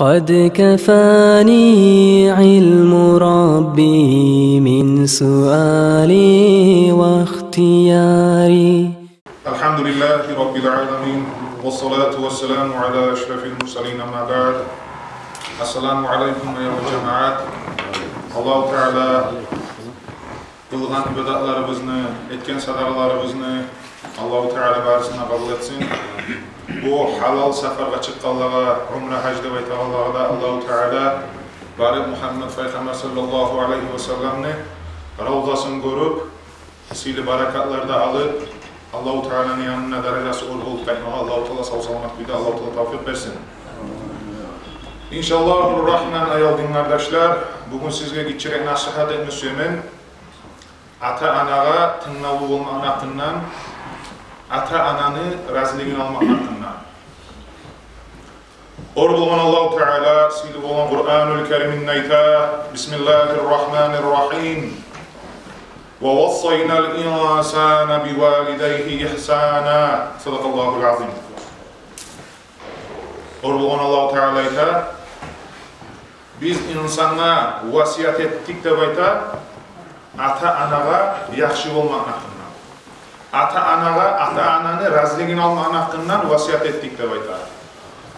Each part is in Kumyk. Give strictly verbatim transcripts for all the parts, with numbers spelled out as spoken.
قد كفاني علم ربي من سؤالي واختياري. الحمد لله رب العالمين، والصلاة والسلام على أشرف المرسلين، أما بعد. السلام عليكم أيها الجماعات. Аллагьу Таала къылгъан ибадатларыбызны, этген садагъаларыбызны Аллагьу Таала барысын да къабул этсин. Бу гьалал сапаргъа чыкъгъанлагъа, умра, гьаж деп айтагъанлагъа да Аллагьу Таала барып Мугьаммат пайхаммар саллаллагьу алайгьи ва салламны равзасын гёрюп, сыйлы баракатлар да алып, Аллагьу Тааланы янына даражасы оьр болуп къайтмагъа Аллагьу Таала сав-саламат кюйде Аллагьу Таала тавфикъ берсин. Иншаллагьу Рагьман, аявлу дин къардашлар, бугюн сизге гиччирек насигьат этме сюемен. Ата-анагъа тынглавлу болмакъны гьакъындан, ата-ананы разилигин алмакъны гьакъындан. Оьр болгъан Аллагьу Таала сыйлы болгъан Къуръанул Кериминде айта: بسم الله الرحمن الرحيم. ووصينا الإنسان بوالديه إحسانا. صدق الله العظيم. Оьр болгъан Аллагьу Таала айта: биз инсангъа васият этдик деп айта, ата-анагъа яхшы болмакъны гьакъындан. Ата-анагъа, ата-ананы разилигин алмакъны гьакъындан васият этдик деп айта.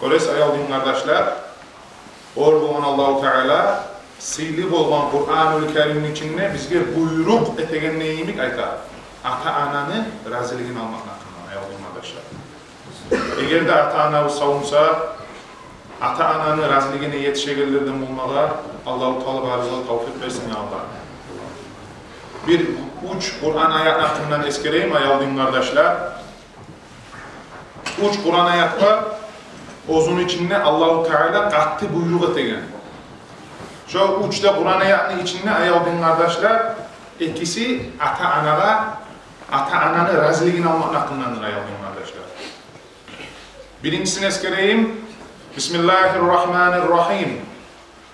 Гёресиз, аявлу дин къардашлар, оьр болгъан Аллагьу Таала сыйлы болгъан Къуръанул Керимни ичинде бизге буйрукъ этегенде йимик айта, ата-ананы разилигин алмакъны гьакъындан, аявлу дин къардашлар. Эгер де ата-анабыз сав буса, ата-ананы разилигине етишегенлерден болмагъа Аллагьу Таала барыбызгъа тавфикъ берсин, я Аллагь. Бир уьч Къуръан аятны гьакъындан эсгерейим, аявлу дин къардашлар. Уьч Къуръан аят бар, оьзюню ичинде Аллагьу Таала къатты буйрукъ этеген. Шо уьч де Къуръан аятны ичинде, аявлу дин къардашлар, экиси ата-анагъа, ата-ананы разилигин алмакъны гьакъындандыр, аявлу дин къардашлар. Биринчисин эсгерейим. بسم الله الرحمن الرحيم.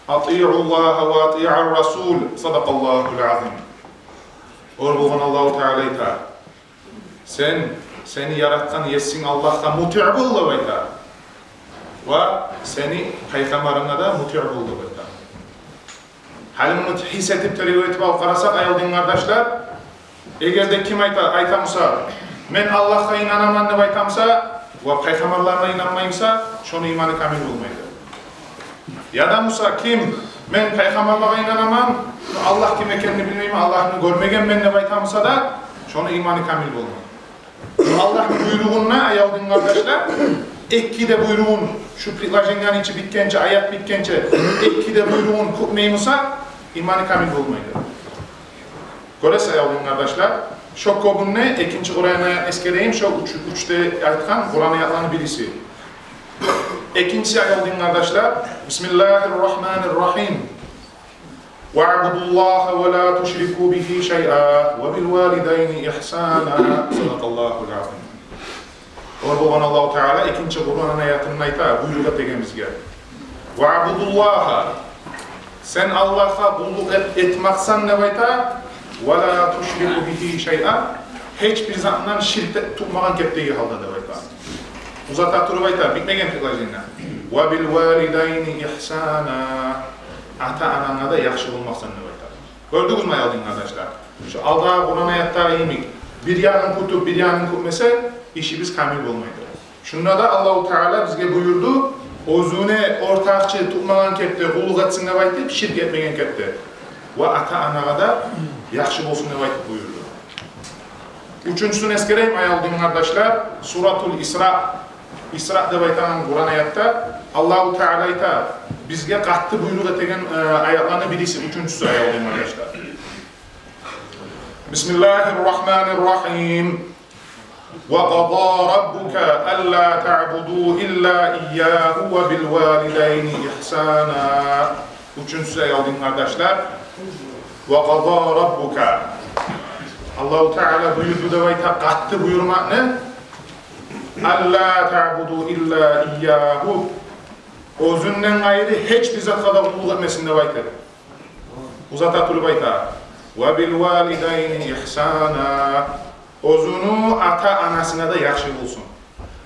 أطيعوا الله وأطيعوا الرسول. صدق الله العظيم. Оьр болгъан Аллагьу Таала айта: сен сени яратгъан Есинг Аллагьгъа мутиъ бол деп айта. Ва сени пайхаммарынга да мутиъ бол деп айта. Гьали муну гьис этип, тергев этип алып къарасакъ, аявлу дин къардашлар, эгер де ким айта, айта буса: мен Аллагьгъа инанаман деп айта буса, ва пайхаммарларына инанмай буса, шону иманы камил болмайды. Яда буса ким: мен пайхаммарлагъа инанаман, но Аллагь ким экенни билмеймен, Аллагьны гёрмегенмен деп айта буса да, шону иманы камил болмайды. Аллагьны буйругъун да, аявлу дин къардашлар, эки де буйругъун, шу предложенияны ичи битгенче, аят битгенче, эки де буйругъун кютмей буса, иманы камил болмайды. Гёресиз, аявлу дин къардашлар, шо кюйде экинчи Къуръан аятны эсгерейим, шо уьч, уьч де айтгъан Къуръан аятланы бириси. Экинчиси, аявлу дин къардашлар: بسم الله الرحمن الرحيم. واعبدوا الله ولا تشركوا به شيئا وبالوالدين إحسانا. صدق الله العظيم. Оьр болгъан Аллагьу Таала экинчи Къуръан аятында айта, буйрукъ этеген бизге: واعبدوا الله. Сен Аллагьгъа къуллукъ эт, этмакъсан деп айта, ولا تشركوا به شيئا. Гьеч бир затындан ширк тутмагъан кепдеги гьалда деп айта. Узата туруп айта, битмеген предложение. وبالوالدين إحسانا. Ата-ананга да яхшы болмакъсан деп айта. Гёрдюгюзмю, аявлу дин къардашлар? Шо алдагъы Къуръан аятдагъы йимик, бир ягъын кютюп, бир ягъын кютмесе, ишибиз камил болмайды. Шунда да Аллагьу Таала бизге буюрду, оьзюне ортакъчы тутмагъан кепде къуллукъ этсин деп айтып, ширк этмеген кепде. Ва ата-анагъа да яхшы болсун деп айтып буюрду. Уьчюнчюсюн эсгерейим, аявлу дин къардашлар, Суратул Исра, Исра деп айтагъан Къуръан аятда Аллагьу Таала айта, бизге къатты буйрукъ этеген, э, аятланы бириси, уьчюнчюсю, аявлу дин къардашлар. بسم الله الرحمن الرحيم. وقضى ربك ألا تعبدوا إلا إياه وبالوالدين إحسانا. Уьчюнчюсю, аявлу дин къардашлар. وقضى ربك. Аллагьу Таала буюрду деп айта, къатты буюрмакъны. ألا تعبدوا إلا إياه. Оьзюнден къайры гьеч бир затгъа да къуллукъ этмесин деп айтып. Узата туруп айта: وبالوالدين إحسانا. Оьзюню ата-анасына да яхшы болсун.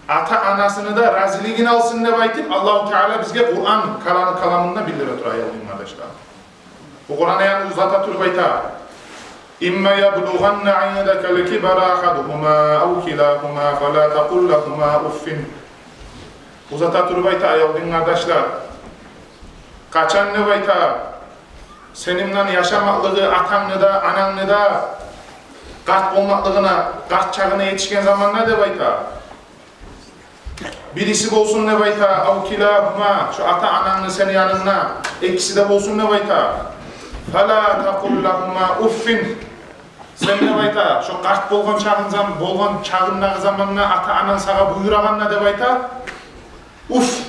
Ата-анасыны да разилигин алсын деп айтып, Аллагьу Таала бизге Къуран калам-, каламында билдире тура, аявлу дин къардашлар. Бу Къуран аятны узата туруп айта: «Имма яблугъанна индакал кибара ахадугьума ав килагьума фала такъул лагьума уффин». Узата туруп айта, аявлу дин къардашлар. Къачан деп айта, сени булан яшамакълыгъы атангны да, анангны да къарт болмакълыгъына, къарт чагъына етишген заманда деп айта. Бириси болсун деп айта, ав килагьума, шо ата-анангны сени янынгда экиси де болсун деп айта. Фала такъул лагьума уффин. Сен деп айта, шо къарт болгъан чагъын зам-, болгъан чагъындагъы заманда ата-ананг сагъа буюрагъанда деп айта, уф,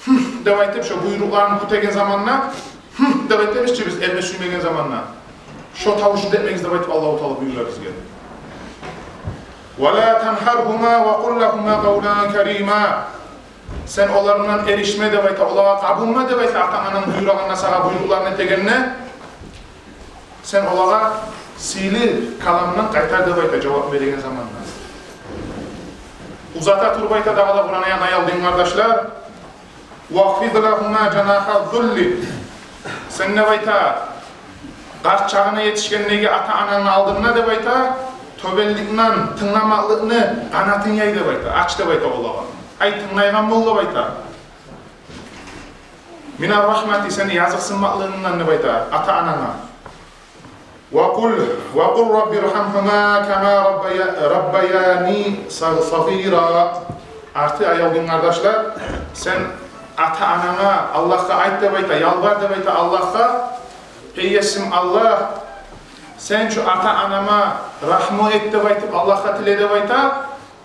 хм деп айтып, шо буйрукъларын кютеген заманда, хм деп айтып, ичибиз эрме сюймеген заманда, шо тавушну да этмегиз деп айтып, Аллагьу Таала буюра бизге. Вала тангьаргьума ва къул лагьума къавлан карима. Сен олар булан эришме деп айта, олагъа къабунма деп айта, атанг-ананг буюрагъанда, сагъа буйрукъларын этегенде, сен олагъа сыйлы каламдан къайтар деп айта, жавап береген заманда. Узата туруп айта дагъы да Къуран аятны, аявлу дин къардашлар. Вахфид лагьума жанагьа ззулли. Сен деп айта, къарт чагъына етишгендеги ата-анангны алдында деп айта, тёбенликден тынгламакълыкъны къанатын яй деп айта, ач деп айта олагъа. Ай, тынглайгъан бол деп айта. Мина ррахмати, сени языкъсынмакълыгъынгдан деп айта ата-ананга. Ва къул, ва къул раббирхьамгьума кама раббая-, раббаяни са-, сагъира. Арты, аявлу дин къардашлар, сен ата-ананга, Аллагьгъа айт деп айта, ялбар деп айта Аллагьгъа. Гьей Есим Аллагь, сен шу ата-анама рагьму эт деп айтып, Аллагьгъа тиле деп айта.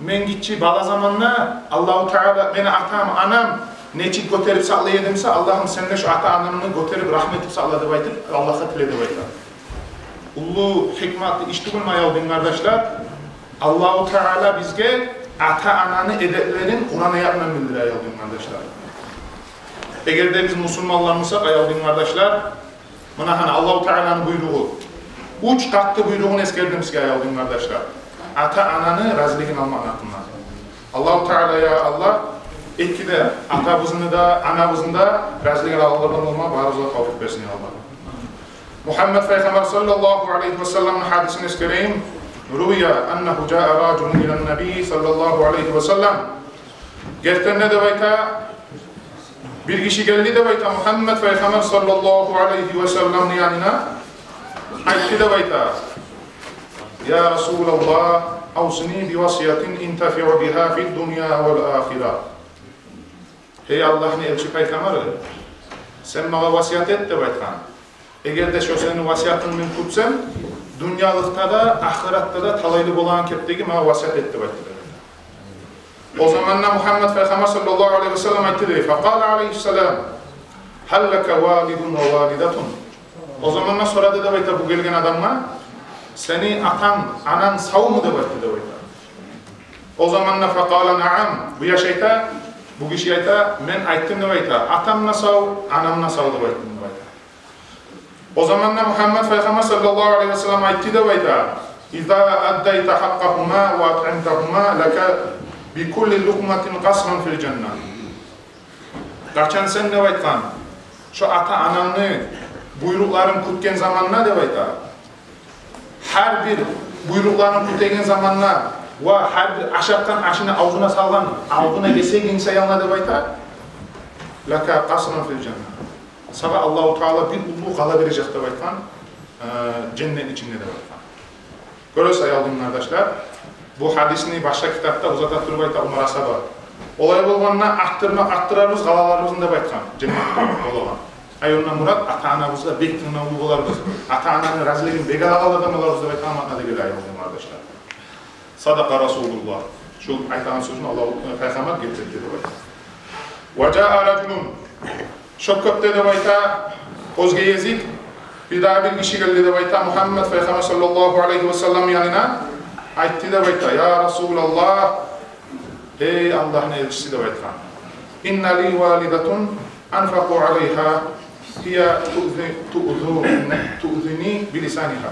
Мен гиччи бала заманда Аллагьу Таала мени атам, анам нечик гётерип сакълай эди буса, Аллагьым, сен де шу ата-анамны гётерип, рагьму этип сакъла деп айтып, Аллагьгъа тиле деп айта. Уллу гьикматлы иш тюгюлмю, аявлу дин къардашлар? Аллагьу Таала бизге ата-ананы эдеплерин Къуран аятындан билдире, аявлу дин къардашлар. Эгер де биз мусулманлар бусакъ, аявлу дин къардашлар, муна гьана Аллагьу Тааланы буйругъу. Уьч къатты буйругъун эсгердим сизге, аявлу дин къардашлар. Ата-ананы разилигин алмакъны гьакъында. Аллагьу Таала, я Аллагь, эки де атабызны да, анабызны да разилигин алгъанлардан болма барыбызгъа тавфикъ берсин, я Аллагь. Мугьаммад пайхаммар саллаллагьу алайгьи ва салламны гьадисин эсгерейим. Рувия аннагьу жаа ражулун илан-набий саллаллагьу алайгьи ва саллам. Гертиден де деп айта, бир гиши гелди деп айта Мугьаммад пайхаммар саллаллагьу алайгьи ва салламны янына, айтды деп айта: «Я Расулаллагь, авсини би васиятин интафиу бигьа фид-дунья вал-ахира». Гьей Аллагьны элчи пайхаммары, сен магъа васият эт деп айтгъан. Эгер де шо сени васиятынгны мен кютсем, дюньялыкъда да, ахыратда да талайлы болагъан кепдеги магъа васият эт деп айтды. О заманда Мугьаммад пайхаммар саллаллагьу алайгьи ва саллам айтды дей: «Факъала алайгьиссалам: гьал лака валидун ва валидатун?» О заманда сорады деп айта бу гелген адамгъа: «Сени атанг, ананг савму?» – деп айтды деп айта. О заманда факъала: «Наам». Бу яш айта, бу гиши айта: «Мен айтдым, – деп айта, – атам да сав, анам да сав деп айтдым», – деп айта. О заманда Мугьаммад пайхаммар саллаллагьу алайгьи ва саллам айтды деп айта: «Иза аддайта гьакъкъагьума ва атъимтагьума лака би кулли лукъматин къасрун фил жанна». Къачан сен деп айтгъан, шо ата-анангны буйрукъларын кютген заманда деп айта, гьар бир буйрукъларын кютеген заманда ва гьар бир ашатгъан ашынгны авзуна салгъан, авзуна гесегинг саялы деп айта, «лака къасрун фил жанна». Сагъа Аллагьу Таала бир уллу къала бережек деп айтгъан, э, женнетни ичинде деп айтгъан. Гёресиз, аявлу дин къардашлар, бу гьадисни башгъа китапда узата туруп айта Умар асгьаба. Олай болгъанда, арттырма, арттырарбыз къалаларыбызны деп айтгъан, женнетде болагъан. Ай, ондан мурат, ата-анабызгъа бек тынглавлу боларбыз, ата-ананы разилигин бек алагъанлардан боларбыз деп айтгъан маънада геле, аявлу дин къардашлар. Садакъа Расулуллагь. Шо айтагъан сёзню Аллагь, э, пайхаммар гелтирди деп айта. Ва жаа ражулун. Шо кепде деп айта, оьзге языкъ, бир дагъы бир гиши гелди деп айта Мугьаммад пайхаммар саллаллагьу алайгьи ва саллам янына, айтды деп айта: «Я Расулаллагь, гьей Аллагьны элчиси, – деп айтгъан, – инна ли валидатун анфакъу алайгьа, гьия туъзи-, туъзи-, туъзини би лисанигьа».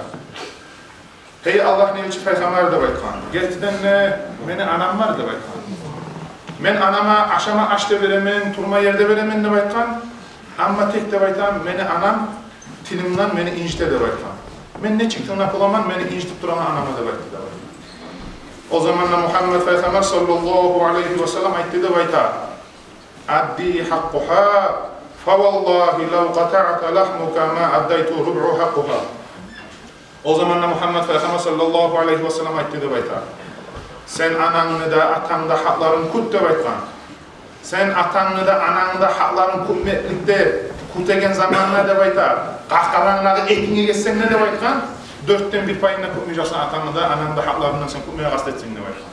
«Гьей Аллагьны элчи пайхаммар, – деп айтгъан, – гертиден де мени анам бар, – деп айтгъан. «Мен анама ашама аш да беремен, турма ер де беремен», — деп айтгъан. «Амма тек, — деп айта, — мени анам тилимден мени инжите», — деп айтгъан. «Мен нечик тынглап боламан мени инжитип турагъан анама», — деп айтды, деп айта. О заманда Мухаммад пайхаммар саллаллагьу алайгьи ва саллам айтды, деп айта: «Адди гьакъкъугьа, фаваллагьи лав къатаъта лагьмука ма аддайта рубъа гьакъкъугьа». О заманда Мухаммад пайхаммар саллаллагьу алайгьи ва саллам айтды, деп айта: «Сен анангны да, атангны да гьакъларын кют», — деп айтгъан. «Сен атангны да, анангны да гьакъларын кютмекликде кютеген заманда, — деп айта, — къаркъарангдагъы этинге гетсенг де, — деп айтгъан, — дёртден бир пайын да кютмежексен, атангны да, анангны да гьакъларындан сен кютмеге къаст этсенг», — деп айтгъан.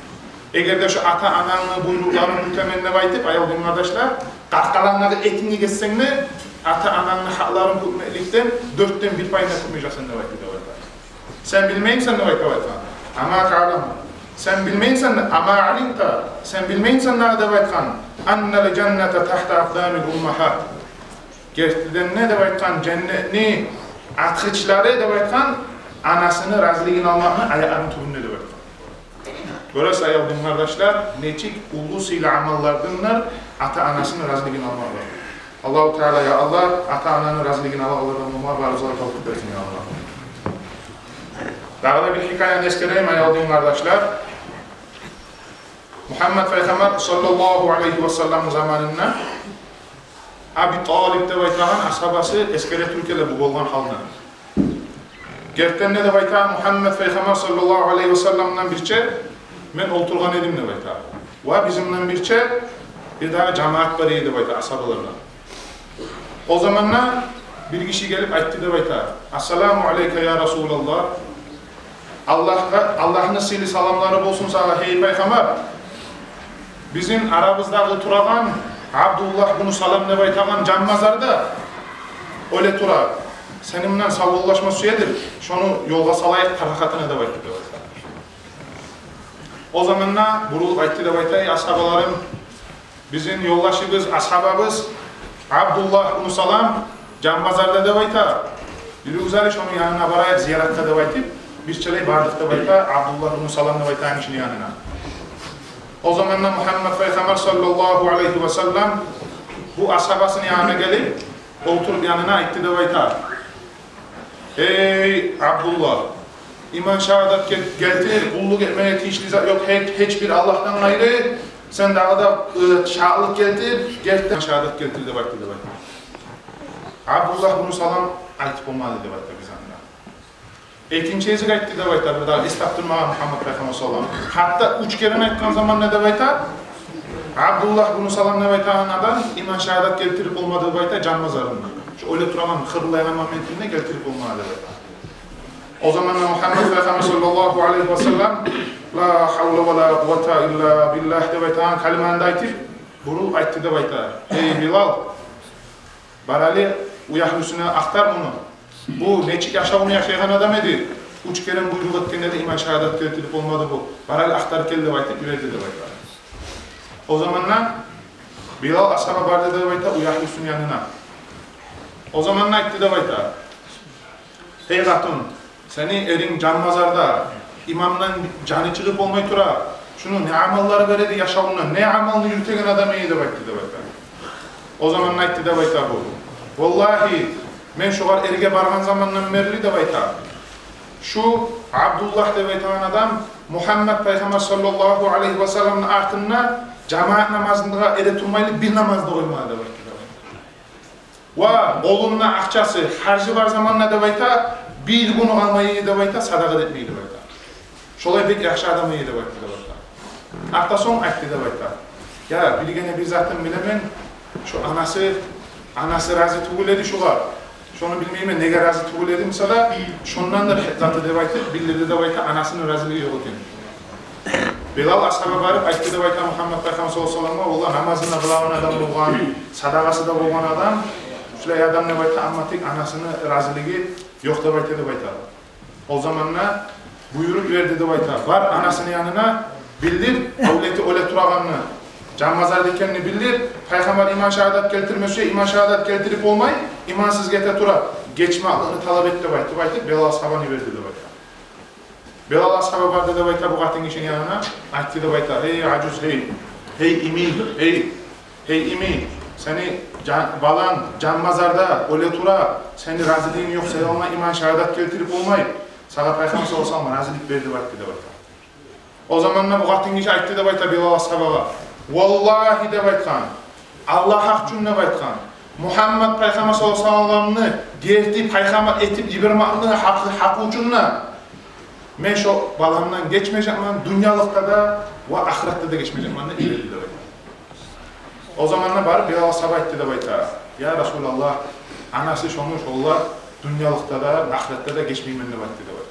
Эгер де шу ата-анангны буйрукъларын кютемен деп айтып, аявлу дин къардашлар, къаркъарангдагъы этинге гетсенг де, ата-анангны гьакъларын кютмекликден дёртден бир пайын да кютмежексен деп айтды, деп айта. «Сен билмеймисен, — деп айта, — деп айта. Ама таъламу. Сен билмеймисен, ама алимта. Сен билмеймисен дагъы, — деп айтгъан, — аннал жанната тагьта акъдамил уммагьат. Гертиден де, — деп айтгъан, — женнетни ачгъычлары, — деп айтгъан, — анасыны разилигин алмакъны аякъларыны тюбюнде», — деп айтгъан. Гёресиз, аявлу дин къардашлар, нечик уллу сыйлы амаллардандыр ата-анасыны разилигин алмакъ. Аллагьу Таала, я Аллагь, ата-ананы разилигин алагъанлардан болма барыбызгъа да тавфикъ берсин, я Аллагь. Дагъы да бир гьикаяны эсгерейим, аявлу дин къардашлар. Мухаммад пайхаммар саллаллагьу алайгьи ва саллам заманында Аби Талиб деп айтагъан асгьабасы эсгере туруп геле бу болгъан гьалны. Гертиден де, деп айта, Мухаммад пайхаммар саллаллагьу алайгьи ва салламдан бирче мен олтургъан эдим, деп айта. Ва бизин булан бирче бир дагъы жамаат бар эди, деп айта, асгьабалардан. О заманда бир гиши гелип айтды, деп айта: «Ассаламу алайка, я Расулаллагь. Аллагьгъа, Аллагьны сыйлы саламлары болсун сагъа, гьей пайхаммар. Бизин арабыздагъы турагъан Абдуллагь бну Салам деп айтагъан жанбазар да оьле тура. Сени булан савболлашма сюедир. Шону ёлгъа салайыкъ парахатына», — деп айтды, деп айта. О заманда бурулуп айтды, деп айта: «Эй асгьабаларым, бизин ёлдашыбыз, асгьабабыз Абдуллагь бну Салам жанбазарда, — деп айта. — Юрюгюз гьали, шону янына барайыкъ зияратгъа», — деп айтып, бирчелей бардыкъ, деп айта, Абдуллагь бну Салам деп айтагъан гишини янына. О заманда Мухаммад пайхаммар саллаллагьу алайгьи ва саллам бу асгьабасыны янына гелип, олтуруп янына айтды, деп айта: «Гьей Абдуллагь, иман шагьадат гел-, гелтир, къуллукъ этмеге тийишли зат ёкъ гьеч, гьеч бир Аллагьдан къайры. Сен дагъы да, э, шагьатлыкъ гелтир, гертиден шагьадат гелтир», — деп айтды, деп айта. Абдуллагь бну Салам айтып болмады, деп айта, бир затны да. Экинчи гезик айтды, деп айта, бир дагъы эс тапдырмагъан Мухаммад пайхаммар саллаллагьу алайгьи ва саллам. Гьатта уьч керен айтгъан заманда, деп айта, Абдуллагь бну Салам деп айтагъан адам иман шагьадат гелтирип болмады, деп айта, жанбазарында. Шо оьле турагъан, хырлайгъан моментинде гелтирип болмады, деп айта. О заманда Мухаммад пайхаммар саллаллагьу алайгьи ва саллам «Ла гьавла ва ла къуввата илла биллагь» деп айтагъан калиманы да айтып, бурулуп айтды, деп айта: «Гьей Билал, бар гьали, уьягьлюсюне ахтар муну. Бу нечик яшавну яшайгъан адам эди? Уьч керен буйрукъ этгенде де иман шагьадат гелтирип болмады бу. Бар гьали, ахтарып гел», — деп айтып йиберди, деп айта. О заманда Билал асгьаба барды, деп айта, уьягьлюсюню янына. О заманда айтды, деп айта: «Гьей къатын, сени эринг жанбазарда, имандан жаны чыгъып болмай тура. Шуну не амаллары бар эди яшавунда, не амалны юрютеген адам эди?» — деп айтды, деп айта. О заманда айтды, деп айта, бу: «Валлагьи, мен шогъар эрге баргъан замандан берли, — деп айта, — шу Абдуллагь деп айтагъан адам Мухаммад пайхаммар саллаллагьу алайгьи ва салламны артында жамаат намазына эретурмайлы бир намаз да къоймады», — деп айтды, деп айта. «Ва къолунда акъчасы, харжы бар заманда, — деп айта, — бир гюню къалмай эди, — деп айта, — садагъа этмей эди, — деп айта. — Шолай бек яхшы адам эди, — деп айтды, — деп айта. — Артда сонг айтды, — деп айта: — Я, биргине бир затын билемен, шу анасы, анасы рази тюгюл эди шугъар. Шону билмеймен, неге рази тюгюл эди буса да, шондандыр заты», — деп айтып билдирди, деп айта, анасыны разилиги ёкъ экен. Билал асгьаба барып айтды, деп айта, Мухаммад пайхаммар саллаллагьу алайгьи ва салламгъа: «Валлагь, намазын да къылагъан адам болгъан, садагъасы да болгъан адам, шулай адам, — деп айта, — амма тек анасыны разилиги ёкъ, — деп айта, — деп айта. — Ол заманда буйрукъ берди, — деп айта, — бар анасыны янына, билдир, авлети оьле турагъанны, жанбазар экенни билдир. Пайхаммар иман шагьадат гелтирме сюе, иман шагьадат гелтирип болмай, имансыз гете тура, гечмекликни талап эт», — деп айтып, айтып, Билал асгьабаны йиберди, деп айта. Билал асгьаба барды, деп айта, бу къатын гишини янына, айтды, деп айта: «Гьей ажуз, гьей, Гьей ими, гьей, гьей ими, сени жан, баланг жан базарда оьле тура, сени разилигинг ёкъ, сен онга иман шагьадат гелтирип болмай, сагъа Пайхаммар саллаллагьу алайгьи ва саллам разилик берди деп айтды деп айтгъан. О заманда бу къатын гиши айтды деп айта Билал асгьабагъа: «Валлагьи, — деп айтгъан, — Аллагь гьакъ учун, — деп айтгъан, — Мугьаммат Пайхаммар саллаллагьу алайгьи ва салламны герти пайхаммар этип йибермекликни гьакъы, гьакъы учун да мен шо баламдан гечмежекмен, дюньялыкъда да ва ахыратда да гечмежекмен», — деп йиберди деп айта. О заманда барып Билал асгьаба айтды деп айта: «Я Расулаллагь, анасы шону шолай дюньялыкъда да, ахыратда да гечмеймен деп айтды», — деп айта.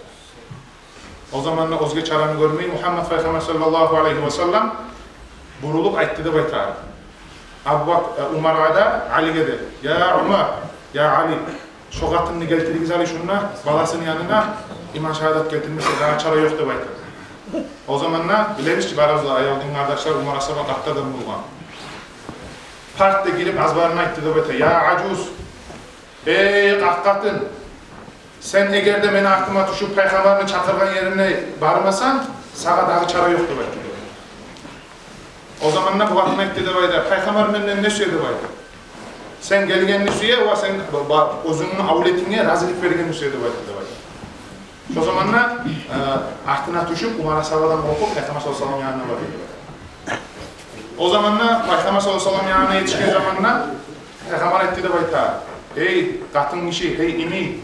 О заманда оьзге чараны гёрмей, Мугьаммат Пайхаммар саллаллагьу алайгьи ва саллам бурулуп айтды деп айта Абу Бак-, э, Умаргъа да, Алиге де: «Я Умар, я Али, шо къатынны гелтиригиз гьали шунда, баласыны янына, иман шагьадат гелтирмесе дагъы чара ёкъ», — деп айтды. О заманда билебиз чи барыбыз да, аявлу дин къардашлар, Умар асгьаба къатты адам болгъан. Парт да гирип азбарын айтды деп айта: «Я ажуз, гьей къарт къатын, сен эгер де мени артыма тюшюп Пайхаммарны чакъыргъан ерине бармасанг, сагъа дагъы чара ёкъ», — деп айтды. О заманда бу къатын айтды деп айта: «Пайхаммар менден не сюе?» — деп айтды. «Сен гелгенни сюе ва сен ба-, ба-, оьзюнгню авлетинге разилик бергенни сюе», — деп айтды деп айта. Шо заманда, э, артына тюшюп, Умар асгьабадан къоркъуп, Пайхаммар саллаллагьу алайгьи ва саллам янына барды деп айта. О заманда Пайхаммар саллаллагьу алайгьи ва саллам янына етишген заманда Пайхаммар айтды деп айта: «Гьей къатын гиши, гьей ини,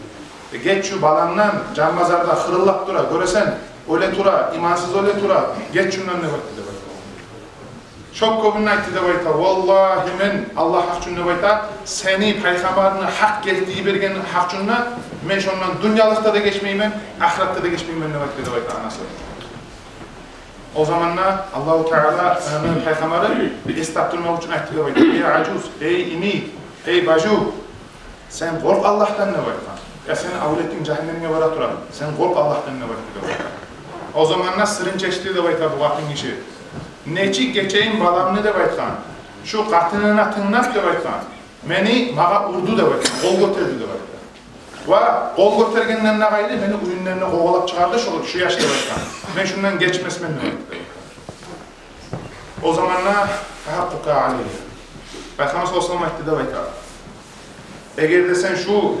геч шу балангдан, жан базарда хырыллап тура, гёресен, оьле тура, имансыз оьле тура, геч шундан», — деп айтды деп айта. Шо кюйде айтды деп айта: «Валлагьи, мен, Аллагь гьакъ учун, — деп айта, — сени Пайхаммарынгны гьакъ гелтирип йибергени гьакъ учун да мен шондан дюньялыкъда да гечмеймен, ахыратда да гечмеймен», — деп айтды деп айта анасы. О заманда Аллагьу Таала, э, Пайхаммары эс тапдырмакъ учун айтды деп айта: «Гьей ажуз, гьей ими, гьей бажу, сен къоркъ Аллагьдан, — деп айтгъан. — Я, сени авлетинг жагьаннемге бара тура, сен къоркъ Аллагьдан», — деп айтды деп айта. О заманда сырын чечди деп айта бу къатын гиши. «Нечик гечейим баламны, — деп айтгъан, — шу къатынына тынглап, — деп айтгъан, — мени, магъа урду, — деп айтгъан, — къол гётерди, — деп айтгъан. — Ва къол гётергенден де къайры, мени уьюмден де къувалап чыгъарды шу, шу яш, — деп айтгъан. — Мен шундан гечмесмен», — деп айтгъан. О заманда: «Фагьакъкъука алаййа». Пайхаммар саллаллагьу алайгьи ва саллам айтды деп айта: «Эгер де сен шу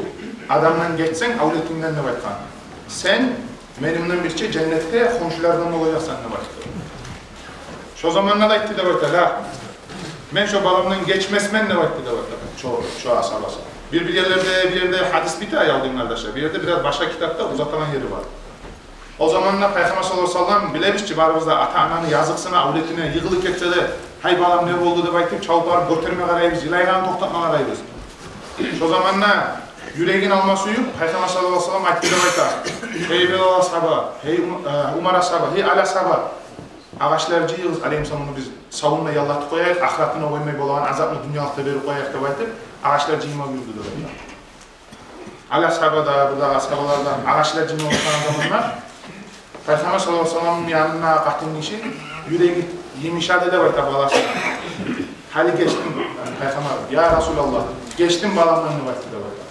адамдан гечсенг, авлетингден, — деп айтгъан, — сен мени булан бирче женнетде хоншулардан болажакъсан», — деп айтды. Шо заманда да айтды деп айта: «Ла, мен шо баламдан гечмесмен», — деп айтды деп айта шо, шо асгьабасы. Бир, бир ерлерде, бир ерде гьадис бите, аявлу дин къардашлар, бир ерде бираз башгъа китапда узатагъан ери бар. О заманда Пайхаммар саллаллагьу алайгьи ва саллам, билебиз чи барыбыз да, ата-ананы языкъсына, авлетине йыгъылып гетсе де, «Гьай, балам, не болду?» — деп айтып, чабып барып гётерме къарайбыз, йылайгъанын токътатма къарайбыз. Шо заманда юрегин алма сююп, Пайхаммар саллаллагьу алайгьи ва саллам айтды деп айта: «Гьей Билал асгьаба, гьей Ум-, э, Умар асгьаба, гьей Али асгьаба, агъачлар жыйыгъыз, алейгьиссалам, муну биз савунда яллатып къояйыкъ, ахыратына къоймай болагъан азапны дюньялыкъда берип къояйыкъ», — деп айтып, агъачлар жыйма буюрду деп айта. Али асгьаба да, бу дагъы асгьабалар да агъачлар жыйма башлагъан заманда Пайхаммар саллаллагьу алайгьи ва салламны янына къатын гиши, юреги йымышады деп айта баласы. «Гьали гечдим, Пайхаммар, я Расулаллагь, гечдим баламдан», — деп айтды деп айта.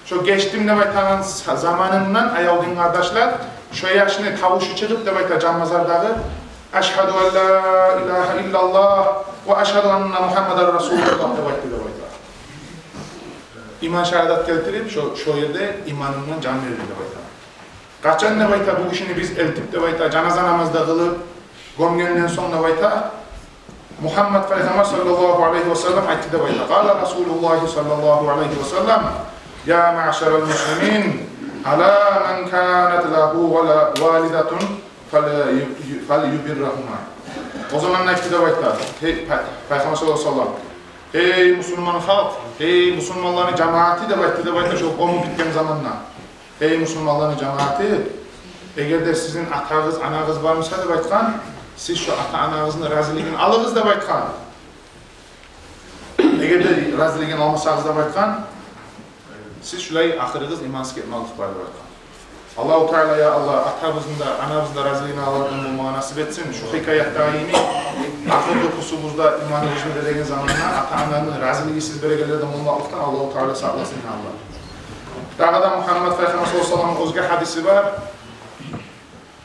Шо «гечдим» деп айтагъан са-, заманындан, аявлу дин къардашлар, шо яшны тавушу чыгъып деп айта жан базардагъы: «Ашгьаду ан ла илагьа иллаллагь ва ашгьаду анна Мугьаммадан расулуллагь», — деп айтды деп айта. Иман шагьадат гелтирип, шо, шо ерде иманындан жан берди деп айта. Къачан деп айта, бу гишини биз элтип деп айта, жаназа намаз да къылып, гёмгенден сонг деп айта, Мугьаммат Пайхаммар саллаллагьу алайгьи ва саллам айтды деп айта: «Къала Расулуллагьи саллаллагьу алайгьи ва саллам: я маъшарал муслимин, ала ман канат лагьу вала-, валидатун фал ю-, ю-, фал юбиррагьума». О заманда айтды деп айта, гьей, Пай-, Пайхаммар саллаллагьу алайгьи ва саллам: «Гьей мусулман халкъ, гьей мусулманланы жамияты», — деп айтды деп айта, шо гёмюп битген заманда. «Гьей мусулманланы жамияты, эгер де сизин атагъыз, анагъыз бар буса, — деп айтгъан, — сиз шо ата-анагъызны разилигин алыгъыз, — деп айтгъан. — Эгер де разилигин алмасагъыз, — деп айтгъан, — сиз шулай ахырыгъыз имансыз гетмеклик бар», — деп айтгъан. Аллагьу Таала, я Аллагь, атабызны да, анабызны да разилигин алардан болмагъа насип этсин. Шу гьикаятдагъы йимик, ахыргъы къусубузда иманыбызны береген заманда ата-ананы разилигисиз берегенлерден болмакълыкъдан Аллагьу Таала сакъласын, я Аллагь. Дагъы да Мугьаммат Пайхаммар саллаллагьу алайгьи ва салламны оьзге гьадиси бар.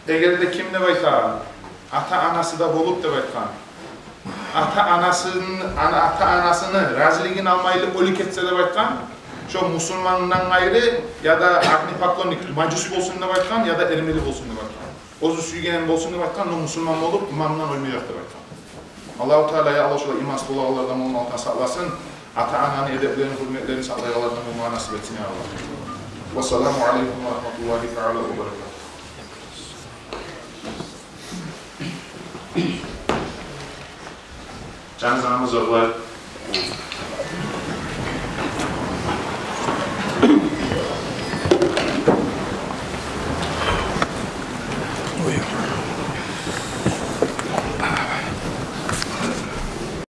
«Эгер де ким, — деп айта, — ата-анасы да болуп, — деп айтгъан, ата-анасын, ана, ата-анасыны разилигин алмайлы оьлюп гетсе деп айтгъан, шо мусулмандан къайры, яда огнепоклонник, мажуси болсун деп айтгъан, яда эрмени болсун деп айтгъан. Оьзю сюйген болсун деп айтгъан, но мусулман болуп, иманындан оьлмежек деп айтгъан. Аллагьу Таала, я Аллагь, шолай имансыз болагъанлардан болмакъдан сакъласын, ата-ананы эдеплерин, гьюрметлерин сакълайгъанлардан болмагъа насип этсин, я Аллагь. Вассаламу алейкум ва рагьматуллагьи таала ва баракатугь. Жаназамыз озокъ.